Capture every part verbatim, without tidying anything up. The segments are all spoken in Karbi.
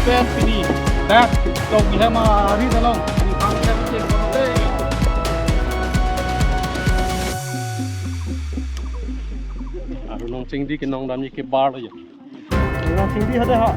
Pen pini, dak, tong hem ari dalong. Aru nong chingdi ke nong damji ke bar lo ya. Nong chingdi hade ha.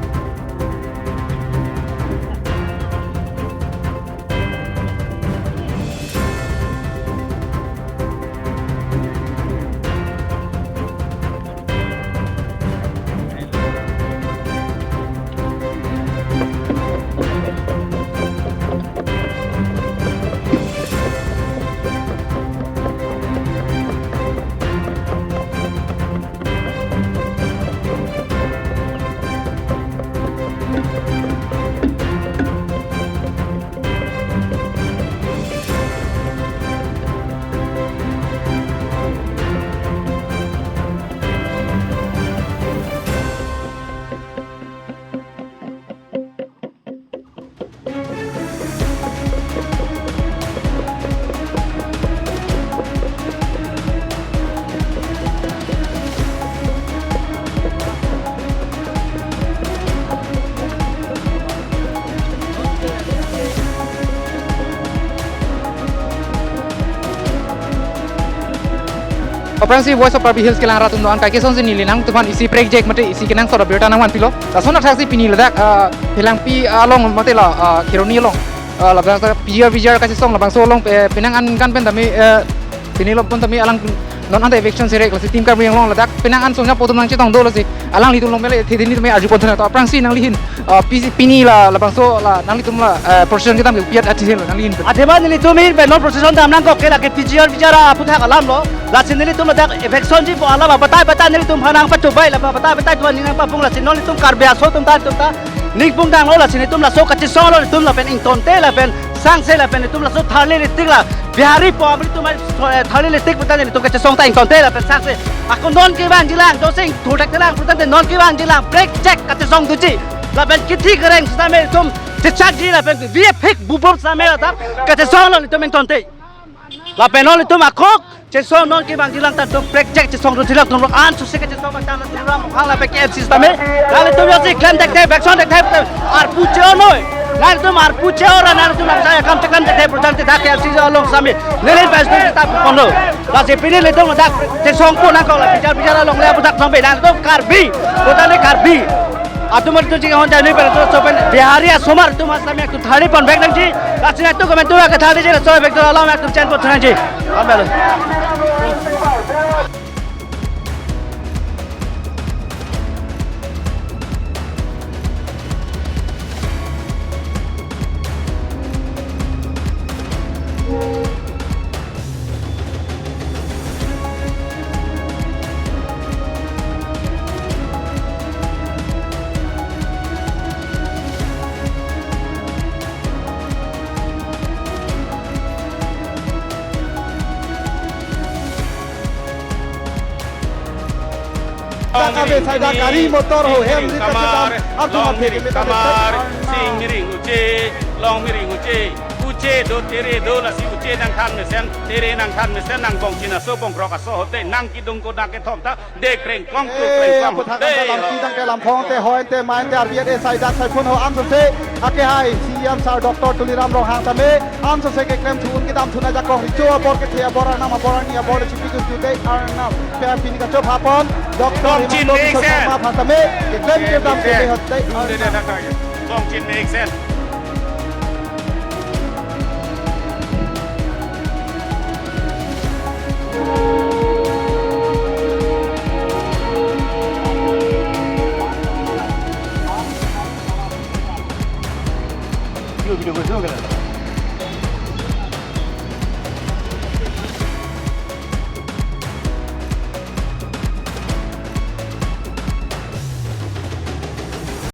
Aphrangsi Voice of Karbi Hills kelang rat atum an kaikesonsi neli nangtumphan isi prekjak mate isi kenangsot abirta nangvanpilo. Lason athaksi pini ladak, ah, Phelangpi along mate la, ah, Kheroni along, ah, labangso P G R V G R kachesong labangso along, eh, penang an kan pen tame, eh, pini lo pon tame alang non anta eviction serek lasi Team Karbi Anglong ladak penang an songja pu atum nangchetong do lasi alanglitum along mele thedini tame arju pon thana to aphrangsi nanglihin, ah, P C pini la labangso la nanglitum la, eh, procession kedam ke piat athi lo nanglihin. Athema nelitum ahin pen non procession dam nangkok ke lake P G R V G R aphuthak alam lo. Lasi nelitum ladak eviction ji pu alam abatai batai nelitum phanang pachobai la abatai batai tuan ninang papung lasi non nelitum Karbi aso atum ta atum ta ningpung tanglo lasi nelitum laso kachesong lo nelitum lapen ingtonte lapen sangse lapen nelitum laso tharli litik la Bihari po nelitum, eh, tharli litik putan nelitum kachesong ta ingtonte lapen sangse. Ako non kevang jilang, josing thurdak jilang, putan non kevang jilang, prekjak kachesong doji. Lapen kithi kereng sitame nelitum chechak ji lapen via phik bubur sitame ladak kachesong lo nelitum ingtonte. Lapen non nelitum ako chesong non kevang jilang ta nelitum prekjak chesong do jilang atum lo an suse kachesong bang tang nelitum ram khang lapen K M C sitame. Nanglitum josing klem dekthe, eviction dekthe, arpu che-o noi. Nanglitum arpu che-o ra nanglitum lam saya kam cheklem dekthe putan te dak K M C along sitame. Neli president ta pu kondo. Lasi pini nelitum dak chesong pu nangkok la P G R V G R along le aphuthak song pe nanglitum Karbi. Putan le Karbi atum atum ching hon jani pen atum sopen Bihari asomar atum asam yak tu thari pon bek nangji. Lasi nangtum komen tu ka thari je so bek tu alam yak tu chen pon nangji. Amen. Dak ave sai dak gari motor ho hem ri ta Kamar, kedam, artu long ma phe miring ke Kamar, sing miring uche, long miring uche, uche do tere do lasi uche nangthan mesen, tere nangthan mesen nang bongchin aso bongrok aso hote nang kidung ko nang kethom ta de kreng kong tu kreng Eh, kong aphuthak hote. Anta lampi tangte lamphong te hoi te main te arbiat e sai dak sai phun ho ansose ake hai C E M sir Doctor Tuliram Ronghang tame ansose keklem thun kedam thun ajakong richo abor kethe abor arnam abor arni abor le chipi tu jute arnam pe pini kachop hapon Doctor Bongchin Himanta Biswa Meksen. Sharma aphan tame keklem kedam ke hote arnam. Bongchin Meksen.